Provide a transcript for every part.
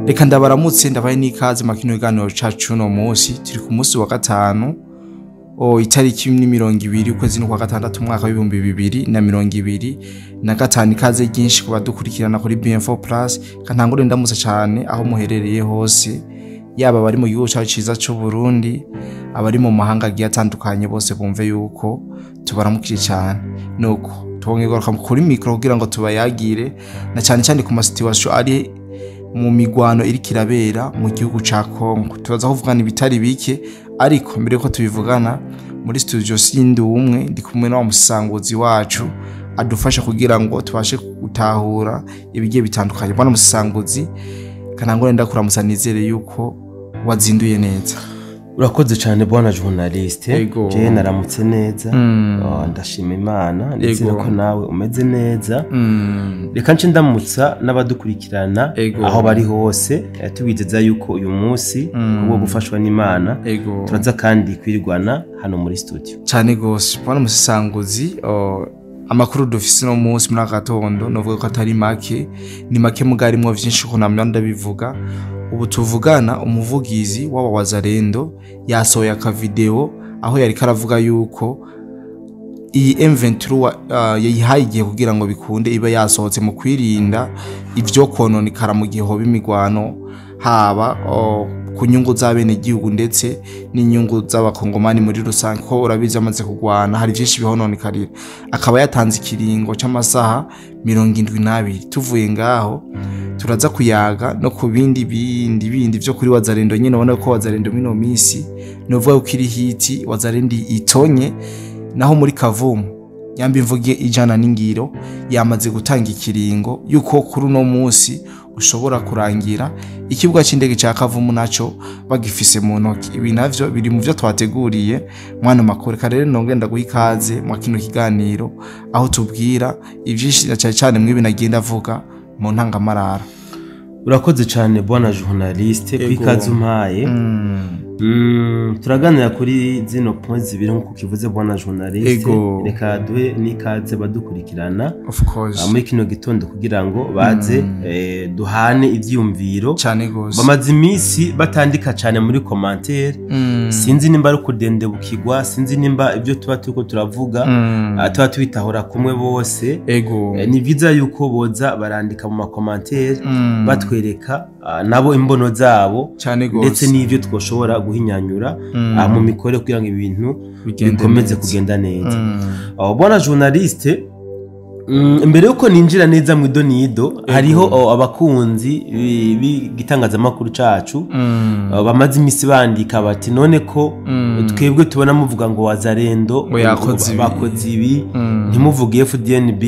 Reka ndabaramutse, ndabaye n'ikaze mu kino kiganiro cacu. Uno munsi turi ku munsi wa gatanu, itariki ni 20 ukwezi kwa gatandatu, umwaka w'2025. Ikaze ryinshi ku badukurikirana kuri BM4 Plus. Kantangure ndamutse cyane aho muherereye hose, yaba abari mu gihugu cyacu ciza cy'u Burundi, abari mu mahanga agiye atandukanye, bose bumve yuko tubaramukije cyane. Nuko tubonye garuka kuri micro kugira ngo tubayagire na cyane cyane ku ma situation ari mu migwano iriko irabera mu gihugu ca Congo. Turaza kuvugana ibitari bike, ariko mbere yuko tubivugana, muri studio sindi umwe, ndi kumwe na wa musanguzi wacu adufasha kugira ngo tubashe gutahura ibigiye bitandukanye. Bwana musanguzi, kanangore ndakuramutsa, nizere yuko wazinduye neza. Urakoze cyane, bwana journaliste. Ego. Je naramutse neza. Oh, ndashima Imana ndetse ko nawe umeze neza. Reka nce ndamutsa n'abadukurikirana aho bari hose, tubizeza yuko uyu munsi kubwo gufashwa n'Imana turaza kandi kwirwana hano muri studio. Cyane gose, bwana musanguzi. Amakuru dufise no munsi muri aka gatondo novuga ko atari make, ni make mugari mwo vyinshi ko namwe ndabivuga. Ubu tuvugana, umuvugizi w'aba Wazalendo yasohoye akavideo aho yariko aravuga yuko iyi M23 yayihaye igihe kugira ngo bikunde ibe yasohotse mu kwirinda ivyo kononekara mu gihe hoba imigwano, haba ku nyungu z'abenegihugu ndetse n'inyungu z'abakongomani muri rusange, ko urabizi amaze kugwana hari vyinshi bihononekarira. Akaba yatanze ikiringo c'amasaha 72. Tuvuye ngaho turaza kuyaga no ku bindi bindi bindi vyo kuri Wazalendo nyene. Ubona ko Wazalendo mino misi novuga ko iri hiti, Wazalendo itonye. Naho muri Kavumu, yamba imvuge ijana n'ingiro, yamaze gutanga ikiringo yuko kuri uno munsi ushobora kurangira ikibuga c'indege ca Kavumu naco bagifise mu ntoki. Ibi navyo biri mu vyo twateguriye mwana makuru. Reka rero nongenda guha ikaze mwa kino kiganiro, aho tubwira ivyinshi na cane cane mwibi nagenda avuga mu ntangamarara. Urakoze cyane, bwana journaliste, kwikaze umpaye. Turaganira kuri zino points zibiri nk'uko kivuze, bwana journaliste. Reka duhe n'ikaze badukurikirana Of course. Muri kino gitondo kugira ngo baze duhane ivyiyumviro. Cane gose. Bamaze iminsi batandika cyane muri commentaire. Sinzi nimba ari ukudendebukirwa, sinzi nimba ibyo tuba turiko turavuga tuba tubitahura kumwe bose. Ni vyiza yuko boza barandika mu ma commentaire, batwereka nabo imbono zabo Cane gose. ndetse n'ivyo twoshobora guhinyanyura mu mikorere kugira ngo ibintu Bigende bikomeze neza. kugenda neza. Aho, bwana journaliste, mbere yuko ninjira neza mu idonido, hariho abakunzi b'igitangazamakuru cacu bamaze imisi bandika bati: "None ko twebwe tubona muvuga ngo Wazalendo ngo yakoze ibi. bakoze ibi, ntimuvuge FDNB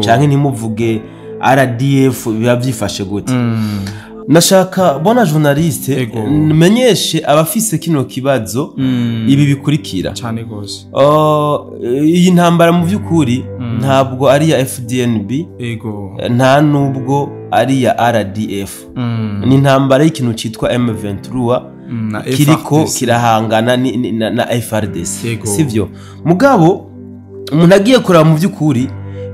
canke ntimuvuge RDF, biba vyifashe gute?" Nashaka, bwana journaliste, menyeshe abafise kino kibazo ibi bikurikira. Cane gose. Iyi ntambara mu by'ukuri ntabwo ari iya FDNB, nta nubwo ari iya RDF. Ni intambara y'ikintu cyitwa M23 Na kiriko FARDC. kirahangana na FARDC. Sivyo? Mugabo umuntu agiye kureba, mu by'ukuri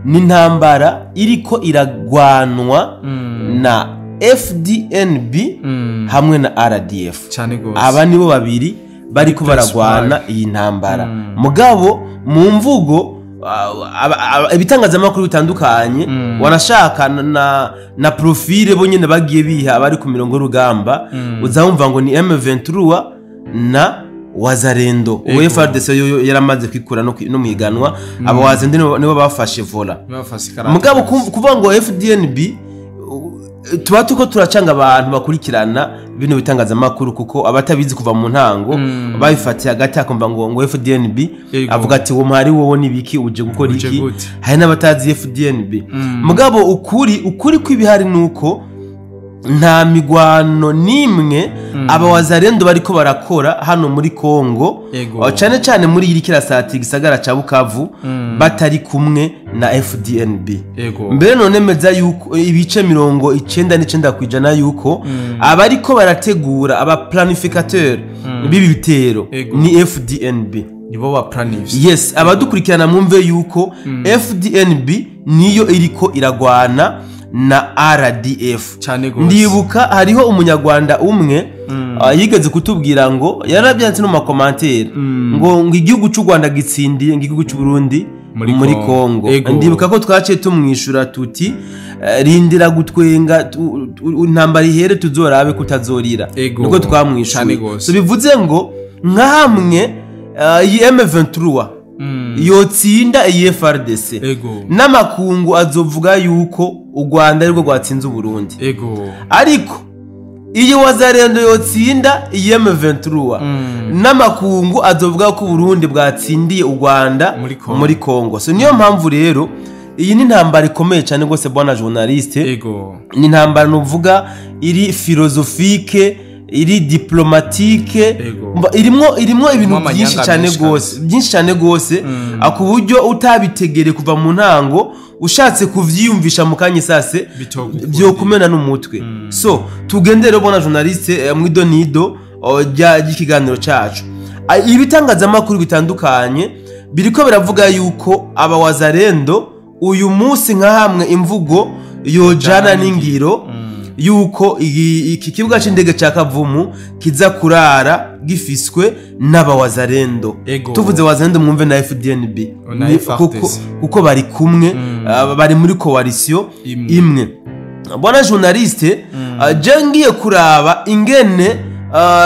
ni intambara iriko iragwanwa na FDNB hamwe na RDF. Cane gose. Aba nibo babiri bariko baragwana iyi ntambara. Mugabo mu mvugo ibitangazamakuru bitandukanye, wanashaka na profile bo nyene bagiye biha abari ku mirongo y'urugamba, uza wumva ngo ni M23 na Wazalendo. Ubu FARDC yo yaramaze kwikura no mwiganwa, aba Wazalendo nibo bafashe vola. Bafase ikarata. Mugabo kuvuga ngo FDNB, tuba tuko turacanga abantu bakurikirana bino bitangazamakuru, kuko abatabizi kuva mu ntango babifatiye hagati akumva ngo FDNB, avuga ati: "Uwo muhari wowe nibiki? Uje gukora Uje iki?" gute? Hari n'abatazi FDNB. Mugabo ukuri kw'ibihari nuko nta migwano n'imwe aba Wazalendo bariko barakora hano muri Kongo, cane cane muri iri kirasati gisagara ca Bukavu, batari kumwe na FDNB. Mbere none meza yuko ibice 99% yuko abariko barategura, aba planificateur b'ibi bitero, ni FDNB. Nibo ba planifye. Yes, abadukurikirana mwumve yuko FDNB niyo iriko iragwana. na RDF. Cyane gose. Ndibuka hariho umunyarwanda umwe yigeze kutubwira ngo yarabyanditse no mu ma commentaires ngo igihugu cy'u Rwanda gitsindiye ngo igihugu cy'u Burundi Muri muri Congo. Congo. Ego. Ndibuka ko twaciye tumwishura tuti rindira gutwenga intambara ihere tuzorabe kutazorira. Ego. Niko twamwishuye. Cane gose. So bivuze ngo nka hamwe iyi M23 yotsinda iyi FARDC, Ego. n'amakungu azovuga yuko u Rwanda arirwo rwatsinze Uburundi. Ego. Ariko iyi Wazalendo yotsinda iyi M23, n'amakungu azovuga ko Uburundi bwatsindiye u Rwanda Muri Congo. muri Congo. So niyo mpamvu rero iyi ni intambara ikomeye cyane rwose, bwana journaliste. Ego. Ni intambara nuvuga iri philosophique, iri diplomatique. Ego. Irimwo ibintu amanyanga byinshi cyane menshi. rwose, byinshi cyane rwose, ku buryo utabitegereye kuva mu ntango, ushatse kuvyiyumvisha mu kanya isase Bitogukundira. byo kumena n'umutwe. So tugende rero, bwana journaliste, mwido nido ry'ikiganiro cacu. Ibitangazamakuru bitandukanye biriko biravuga yuko aba Wazalendo uyu munsi, nka hamwe imvugo yojana n'ingiro, yuko iki kibuga c'indege ca Kavumu kiza kurara gifiswe n'abawazarendo. Ego. Tuvuze Wazalendo mwumve na FDNB. Na FARDC. Kuko bari kumwe, bari muri coalition Imwe. imwe. Bwana journaliste, je ngiye kuraba ingene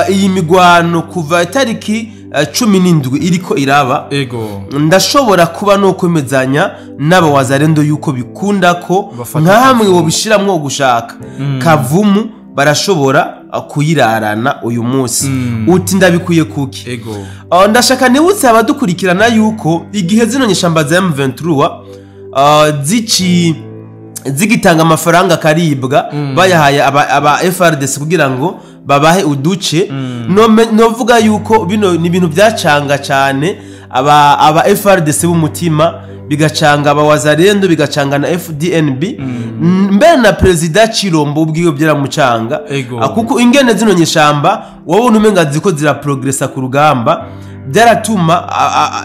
iyi migwano kuva itariki 17 iriko iraba, Ego. ndashobora kuba no kwemezanya n'abawazarendo yuko bikunda ko Bafata nka hamwe Kavumu. wobishiramwo gushaka, Kavumu barashobora kuyirarana uyu munsi. Uti ndabikuye kuki? Ego. Ndashaka nibutse abadukurikirana yuko igihe zino nyeshamba za M23 zigitanga amafaranga akaribwa, bayahaye aba FARDC kugira ngo babahe uduce, novuga yuko bino ni ibintu byacanga cyane aba FARDC b'umutima, bigacanga aba Wazalendo, bigacanga na FDNB, mbere na Perezida Chirombo ubwiwe byaramucanga. Ego. Kuko ingene zino nyeshamba wabona umenga ziko ziraprogressa ku rugamba, byaratuma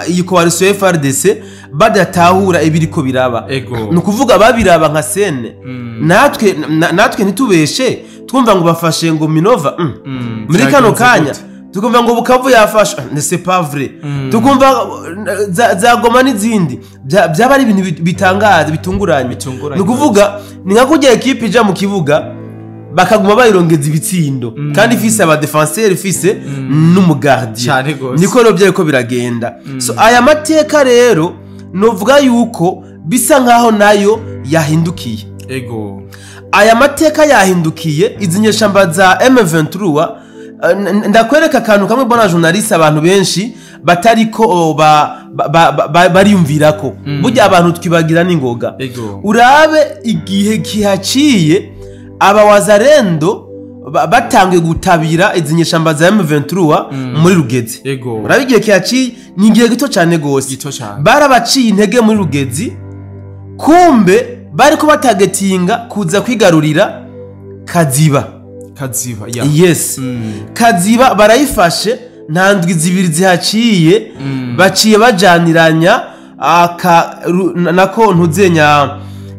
iyi coalition ya FARDC badatahura ibiriko biraba. Ego. Ni ukuvuga babiraba nka sene. Natwe ntitubeshe, twumva ngo bafashe ngo Minova, muri kano Vyagenze kanya gute? Tukumva ngo Bukavu yafashwe, ne c'est pas vrai. Tukumva za Goma n'izindi. Byaba ari ibintu bitangaza, bitunguranye. Bitunguranye. Ni ukuvuga ni nka kurya ekipe ija mu kibuga bakaguma bayirongeza ibitsindo kandi ifise aba défenseur, ifise n'umu gardien. Cane gose. Niko rero byariko biragenda. So aya mateka rero novuga yuko bisa nkaho nayo yahindukiye. Ego. Aya mateka yahindukiye. Izi nyeshamba za M23, ndakwereka akantu kamwe, bwana journaliste, abantu benshi batariko bariyumvirako. Burya abantu twibagira n'ingoga. Ego. Urabe igihe kihaciye aba Wazarendo batanguye gutabira izi nyeshamba za M23 muri Rugezi. Ego. Urabe igihe kihaciye, ni igihe gito cyane gose. Gito cane. Barabaciye intege muri Rugezi, kumbe bariko batagetinga kuza kwigarurira Kaziba. Kaziba ya. Yes. Kaziba barayifashe, nta ndwi 2 zihaciye baciye bajaniranya nako ntuzenya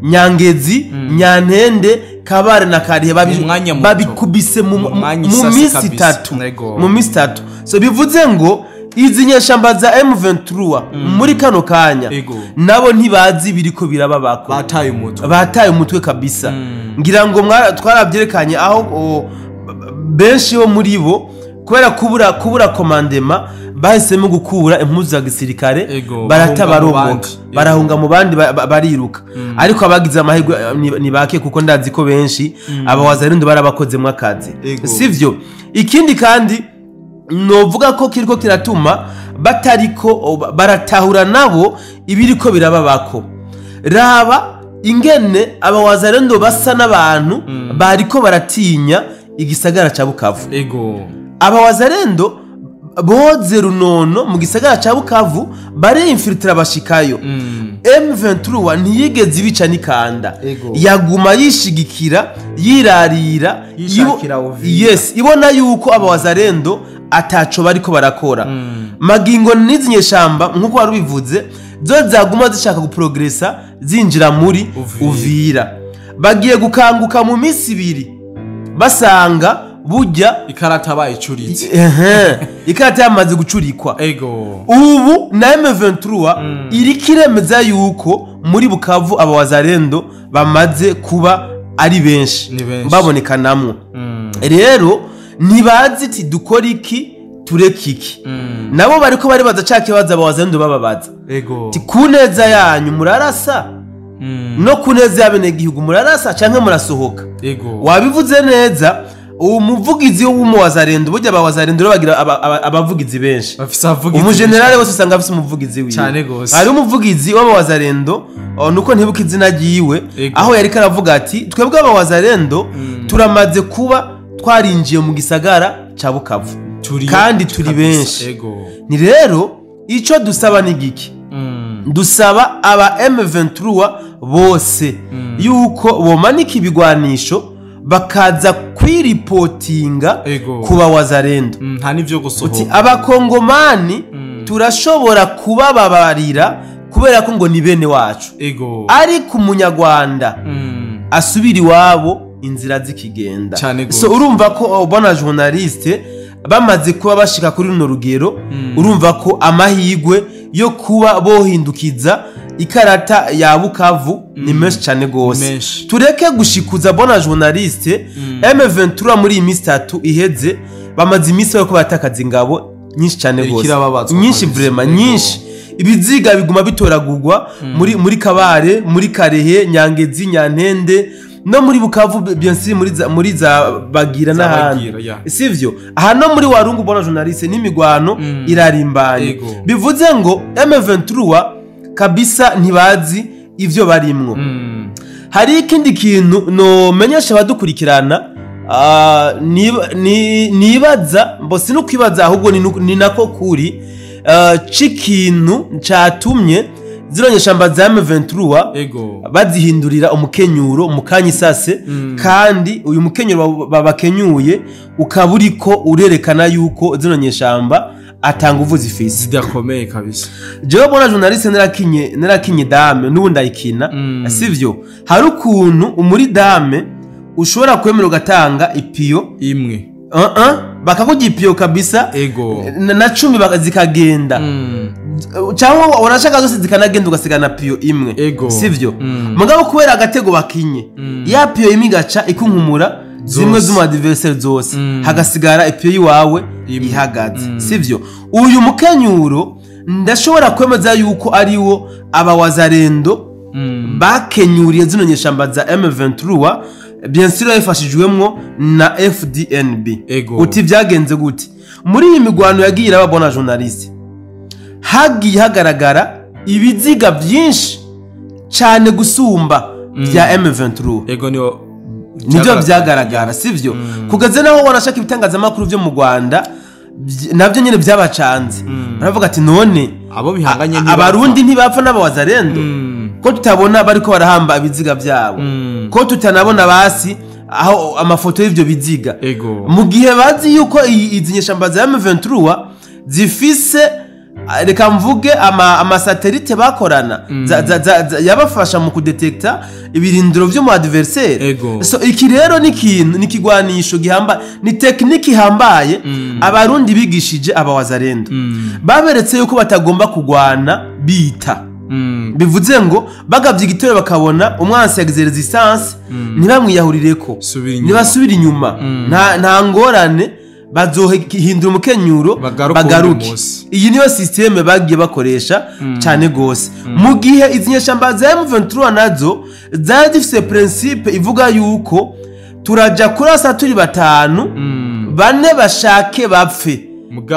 Nyangezi, Nyantende, Kabare na Karihe. Mu mwanya muto. Babikubise Mu mwanya mu isasi minsi kabisa. 3. Ego. Mu minsi 3. So bivuze ngo izi nyeshamba za M23 muri kano kanya Ego. nabo ntibazi ibiriko birababako. Bataye umutwe. Bataye umutwe kabisa. Ngira ngo twarabyerekanye aho benshi bo muri bo kubera kubura commandement bahisemo gukura impuzu za gisirikare, Ego, barata bahunga mu baromoka. bandi. Barahunga mu bandi, bariruka. Ariko abagize amahirwe ni bake, kuko ndazi ko benshi aba Wazalendo barabakozemo akazi. Ego. Sivyo? Ikindi kandi novuga ko kiriko kiratuma batariko baratahura nabo ibiriko birababako, raba ingene aba Wazalendo basa n'abantu bariko baratinya igisagara ca Bukavu. Ego. Aba Wazalendo boze runono mu gisagara ca Bukavu, bareinfiltra bashikayo. M23 ntiyigeze ibica n'ikanda. Ego. Yaguma yishigikira, yirarira, Yishakira Uvira. Yes, ibona yuko aba Wazalendo ataco bariko barakora. Magingo n'izi nyeshamba, nkuko wari ubivuze, zo zaguma zishaka guprogressa zinjira muri Uvira. Uvira. Bagiye gukanguka mu minsi 2 basanga burya ikarata bayicuritse. Ikarata yamaze gucurikwa. Ego. Ubu na M23 iriko iremeza yuko muri Bukavu abawazarendo bamaze kuba ari benshi, babonekanamwo. Rero ntibazi iti dukora iki tureke iki. Nabo bariko baribaza ca kibazo abawazarendo bababaza. Ego. Ti ku neza yanyu murarasa, no ku neza y'abenegihugu murarasa canke murasohoka. Ego. Wabivuze neza. Umuvugizi w'umuwazarendo, burya abawazarendo bagira abavugizi benshi. Umugenerale wese usanga afise umuvugizi wiwe. Cyane gose. Hari umuvugizi w'abawazarendo, nuko ntibuka izina ryiwe, aho yariko aravuga ati twebwe abawazarendo turamaze kuba twarinjiye mu gisagara ca Bukavu kandi turi benshi. Ni rero ico dusaba ni giki? Dusaba aba M23 bose yuko bomanika ibigwanisho bakaza kwiripotinga kuba wazarendo. Nta nivyo gusohoka. Abakongomani turashobora kubababarira kubera ko ngo ni bene wacu. Ariko umunyarwanda asubira iwabo inzira zikigenda. So urumva ko bona journaliste bamaze kuba bashika kuri runo rugero, urumva ko amahigwe yo kuba bohindukiza ikarata ya Bukavu ni menshi cyane gose. Tureke gushikuza bona journaliste. M23 muri iyi minsi 3 iheze bamaze iminsi yo kubatakaza ingabo nyinshi cyane gose, nyinshi vraiment nyinshi. Ibiziga biguma bitoragurwa muri Kabare, muri Karehe, Nyangezi, Nyantende no muri Bukavu, bien sûr muri za Bagira n'ahandi, sivyo? Aha no muri Warungu bona journaliste n'imigwano irarimbanye. Bivuze ngo M23 kabisa ntibazi ivyo barimwo. Hari ikindi kintu no menyesha abadukurikirana, nibaza mbo sinukwibaza ahubwo ni nako kuri cikintu catumye zino nyeshamba za M23 bazihindurira umukenyuro mukanyisase, kandi uyu mukenyuro babakenyuye ukaburiko urerekana yuko zino nyeshamba atanga uvuzi ifisi zidakomeye kabisa. Jewe bona journaliste narakinye dame n'ubu ndayikina, sivyo? Hari ukuntu muri dame ushobora kwemera ugatanga ipiyo imwe, bakakugira ipiyo kabisa. Ego. Na 10 zikagenda, cyangwa urashaka zose zikanagenda ugasigana piyo imwe, sivyo? Mugabo kubera agatego bakinye, ya piyo imwe igaca ikunkumura zimwe z'umu adversaire zose, hagasigara ipiyo yiwawe ihagaze, sivyo? Uyu mukenyuro ndashobora kwemeza yuko ariwo abawazarendo bakenyuriye zino nyeshamba za M23, bien sûr yafashijwemwo na FDNB. Uti byagenze gute? Muri iyi migwano yagiye irababona journaliste, hagiye hagaragara ibiziga byinshi cyane gusumba bya M23. Ego nibyo byagaragara, sivyo? Kugeze naho wanashaka ibitangazamakuru byo mu Rwanda nabyo nyine byabacanze. Baravuga ati none abo bihanganye abarundi ntibapfa n'abawazarendo, ko tutabona bariko barahamba ibiziga byabo, ko tutanabona basi aho amafoto y'ivyo biziga. Mu gihe bazi yuko izi nyeshamba za M23 zifise, reka mvuge, amasatelite bakorana yabafasha mu kudetekta ibirindiro byo mu adversaire. So iki rero ni kintu, ni kigwanisho gihamba, ni technique ihambaye abarundi bigishije abawazarendo. Baberetse yuko batagomba kugwana bita. Bivuze ngo bagavye igitero bakabona umwansi yagize resistance, ntibamwiyahurireko, ntibasubira inyuma, nta ngorane, bazohindura umukenyuro bagaruke. Iyi niyo systeme bagiye bakoresha cyane gose. Mu gihe izi nyeshamba za M23 nazo zari zifise principe ivuga yuko turaja kurasa turi 5, 4 bashake bapfe,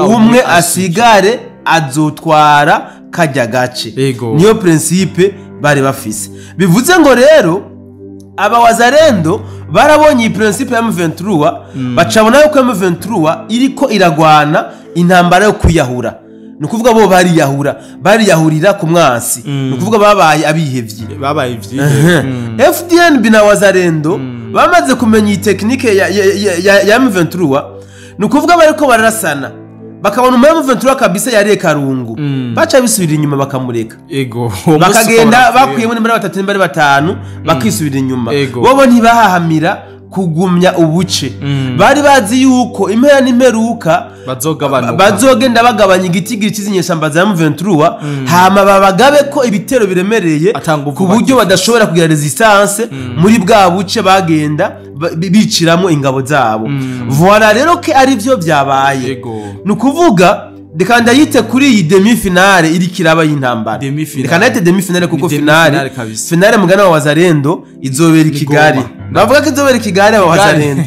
umwe asigare azotwara kajya gace. Niyo principe bari bafise. Bivuze ngo rero abawazarendo barabonye iyi principe ya M23, bacabona yuko M23 iriko iragwana intambara yo kwiyahura. Nukuvuga bo bariyahurira ku mwansi, nukuvuga babaye abihevye, babaye ivyihe. FDNB na wazarendo bamaze kumenya iyi technique ya M23, nukuvuga bariko bararasana. Bakabona umu M23 kabisa yariye karungu, baca bisubira inyuma bakamureka. Ego. Bakagenda bakuyemo nimba batatu, nimba batanu, bakisubira inyuma. Ego. Bobo ntibahahamira kugumya ubuce. Bari bazi yuko impera n'imperuka bazogabanuka, bazogenda bagabanya igitigiri cy'izinyeshamba za M23, hama babagabe ko ibitero biremereye ku buryo badashobora kugira resistance muri bwa buce bagenda biciramo ingabo zabo. Voilà rero ke ari byo byabaye. Ni ukuvuga reka ndayite kuri iyi demi finale iri kiraba y'intambara. Reka ndayite demi finale kuko finale finale mugana wa Wazalendo izobera i Kigali. Bavuga ko izobera i Kigali aba Wazalendo.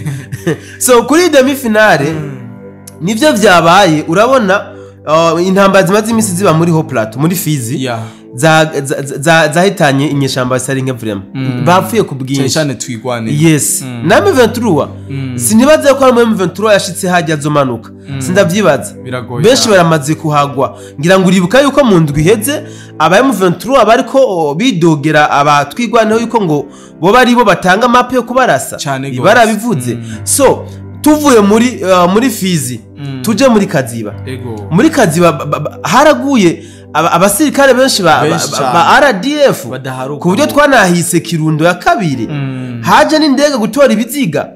So kuri demi finale nivyo vyabaye. Urabona intambara zimaze imisi ziba muri Haut Plateau, muri Fizi, zahitanye inyeshamba zitari nke vraiment. Bapfuye ku bwinshi cyane twigwane. Yes. Na M23 sinibaza ko ari M23 yashitse hajya azomanuka. Sindavyibaza. Benshi baramaze kuhagwa. Ngira ngo uribuka yuko mu ndwi iheze aba M23 bariko bidogera abatwigwaneho yuko ngo bo bari bo batanga mape yo kubarasa. Barabivuze. So tuvuye muri Fizi tuje muri Kaziba. Muri Kaziba haraguye abasirikare benshi ba RDF ku buryo twanahise Kirundo ya kabiri. Haje n'indege gutora ibiziga.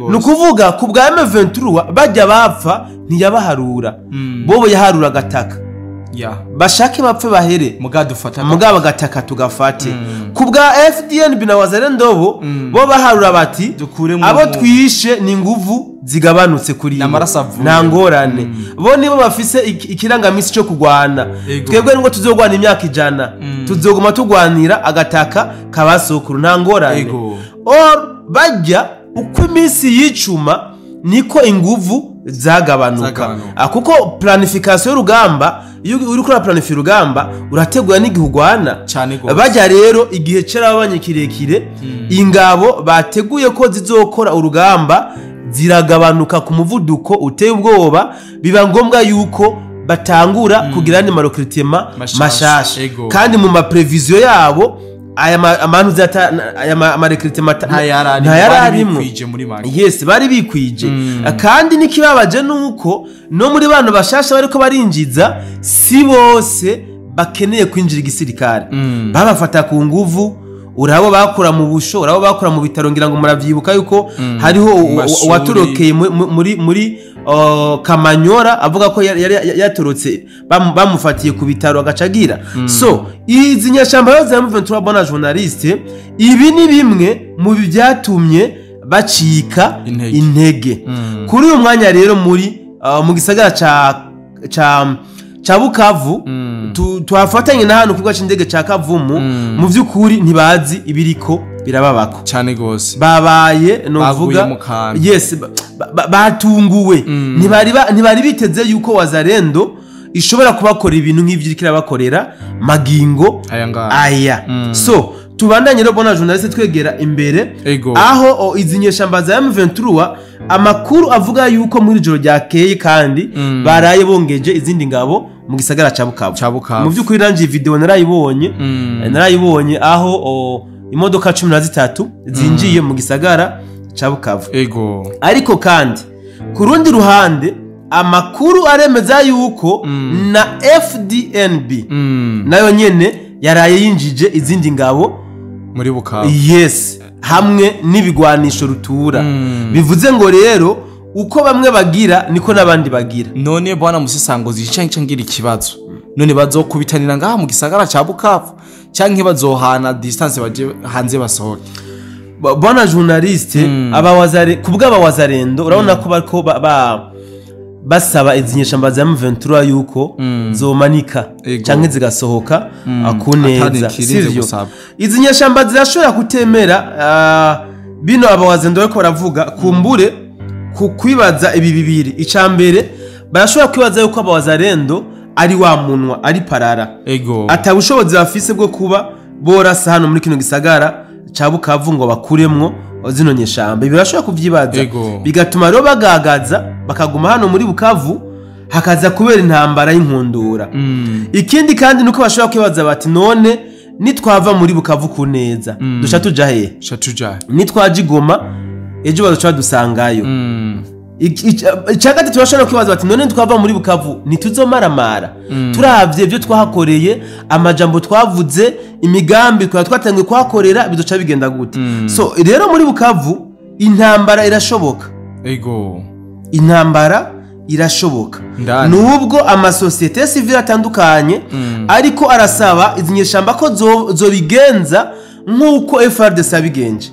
Nukuvuga ku bwa M23 bajya bapfa ntiyabaharura. Bobo yaharura agataka. Bashake bapfe bahere mugaba agataka tugafate. Ku bwa FDNB na Wazalendo bo baharura bati abo twishe ni nguvu zigabanutse kuri nta ngorane. Bo nibo bafise ikirangamisi cyo kugwana. Twebwe nubwo tuzogwana imyaka 100, tuzoguma tugwanira agataka kabasokuru, nta ngorane. Or bajya uko iminsi yicuma niko inguvu zagabanuka. Kuko planification y'urugamba, iyo uri kuri planifier urugamba urategura n'igihe ugwana. Bajya rero igihe cyarabanye kirekire, ingabo bateguye ko zizokora urugamba ziragabanuka ku muvuduko uteye ubwoba. Biba ngombwa yuko batangura kugira ni marokrutema mashasha. Kandi mu ma prevision yabo aya amantu zata aya marekrutema ntayararimo. Yes, bari bikwije. Kandi nikibabaje nuko no muri bano bashasha bariko barinjiza si bose bakeneye kwinjira igisirikare. Babafata ku nguvu. Urabo bakura mu busho, urabo bakura mu bitaro. Ngira ngo muravyibuka yuko hariho watorokeye muri Kamanyora avuga ko yatorotse bamufatiye ku bitaro agacagira. So izi nyashamba za M23 bona journaliste, ibi ni bimwe mu byatumye bacika intege. Kuri uyu mwanya rero muri mu gisagara ca Bukavu, twafatanye na hano kuko c'indege ca Kavumu, mu vyukuri ntibazi ibiriko birababako cyane gose. Babaye novuga yes, batunguwe. Ntibari biteze yuko Wazalendo ishobora kubakora ibintu nk'ivyo iriko irabakorera magingo aya. So tubandanye rero bona journaliste twegera imbere. Aho izi nyeshamba za M23 amakuru avuga yuko muri joro ryakeye kandi baraye bongeje izindi ngabo mu gisagara ca Bukavu. Mu byukuri nanje video narayibonye. Narayibonye aho imodoka 13 zinjiye mu gisagara ca Bukavu. Ariko kandi ku rundi ruhande amakuru aremeza yuko na FDNB nayo nyene yaraye yinjije izindi ngabo muri Bukavu. Yes, hamwe n'ibigwanisho rutura. Bivuze ngo rero uko bamwe bagira niko nabandi bagira. None bwana Musisangozi canke ngira ikibazo. None bazokubitanira ngaha mu gisagara ca Bukavu canke bazohana distance baje hanze basohoke? Bwana journaliste, abawazare kubwa abawazarendo urabona ko bariko basaba izinyeshamba za M23 yuko zomanika canke zigasohoka akuneza, sivyo? Izinyeshamba zirashobora kutemera bino abawazendo bariko baravuga kumbure ku kwibaza ibi bibiri. Icambere barashobora kwibaza yuko abawazarendo ari wa munwa ari parara, atabushobozi bafise bwo kuba borasa hano muri kino gisagara ca Bukavu ngo bakuremwo zino nyeshamba. Ibi barashobora kuvyibaza bigatuma rero bagagaza bakaguma hano muri Bukavu hakaza kubera intambara y'inkundura. Ikindi kandi nuko bashobora kwibaza bati none nitwava muri Bukavu ku neza duca tuja he? Nitwaje Goma ejo bazoca dusangayo. Icya gatatu, turashobora kwibaza bati: none twava muri Bukavu ntituzomaramara? Turavye ibyo twahakoreye, amajambo twavuze, imigambi twaba twatangiye kuhakorera, bizoca bigenda gute? So rero muri Bukavu intambara irashoboka. Intambara irashoboka. Ndani. Nubwo amasosiyete sivile atandukanye ariko arasaba izi nyeshamba ko zobigenza nk'uko FARDC yabigenje,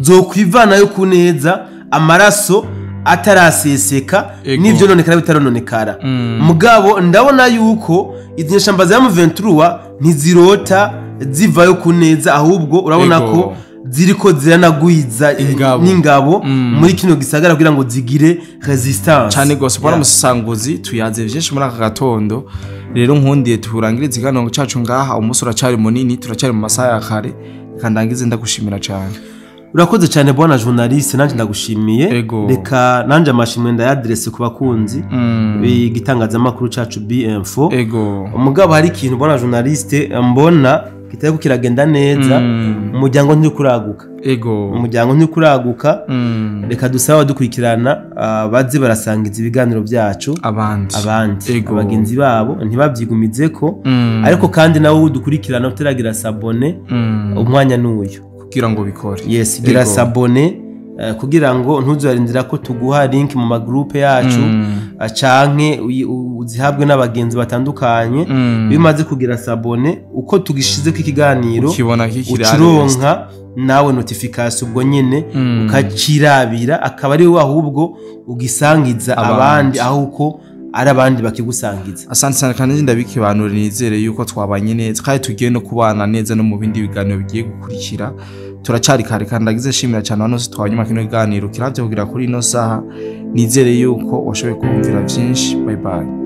zokwivanayo ku neza, amaraso ataraseseka, n'ivyo nonekara bitarononekara. Mugabo ndabona yuko izi nyeshamba za M23 ntizirota zivayo ku neza, ahubwo urabona ko ziriko ziranagwiza Ingabo. n'ingabo muri kino gisagara kugira ngo zigire resistance. Cyane gose, bwana musasanguzi, tuyaze vyinshi muri aka gatondo. Rero nkundiye turangirize ikiganiro cacu ngaha. Umunsi uracari munini, turacari mu masaha ya kare. Reka ndangize ndagushimira cyane. Urakoze cyane, bwana journaliste, nanjye ndagushimiye. Reka nanjye amashimwe ndayadresse ku bakunzi b'igitangazamakuru cacu BM4. Umugabo, hari ikintu, bwana journaliste, mbona kitariko kiragenda neza. Umuryango ntikuraguka. Umuryango ntikuraguka. Reka dusabe abadukurikirana, baze barasangiza ibiganiro byacu abandi, abandi, abagenzi babo, ntibabyigumizeko. Ariko kandi nawe udukurikirana utaragira s'abonner, umwanya n'uyu kugira ngo bikore. Yes, gira s'abonner, kugira ngo ntuzarindira ko tuguha link mu magroupe yacu, canke uzihabwe n'abagenzi batandukanye. Iyo umaze kugira s'abonner, uko tugishizeko ikiganiro ukibona kikiri ucuronka nawe notification ubwo nyene, ukacirabira, akaba ari wowe ahubwo ugisangiza abandi. Abandi, aho uko ari abandi bakigusangiza. Asante sana, kandi ndabikibanura, nizere yuko twabanye neza kandi tugiye no kubana neza no mu bindi biganiro bigiye gukurikira. Turacari kare, kandi ndagize nshimira cyane abantu bose twabanye kino kiganiro kiravye kugira kuri ino saha. Nizere yuko washoboye kumvira vyinshi. Bye bye.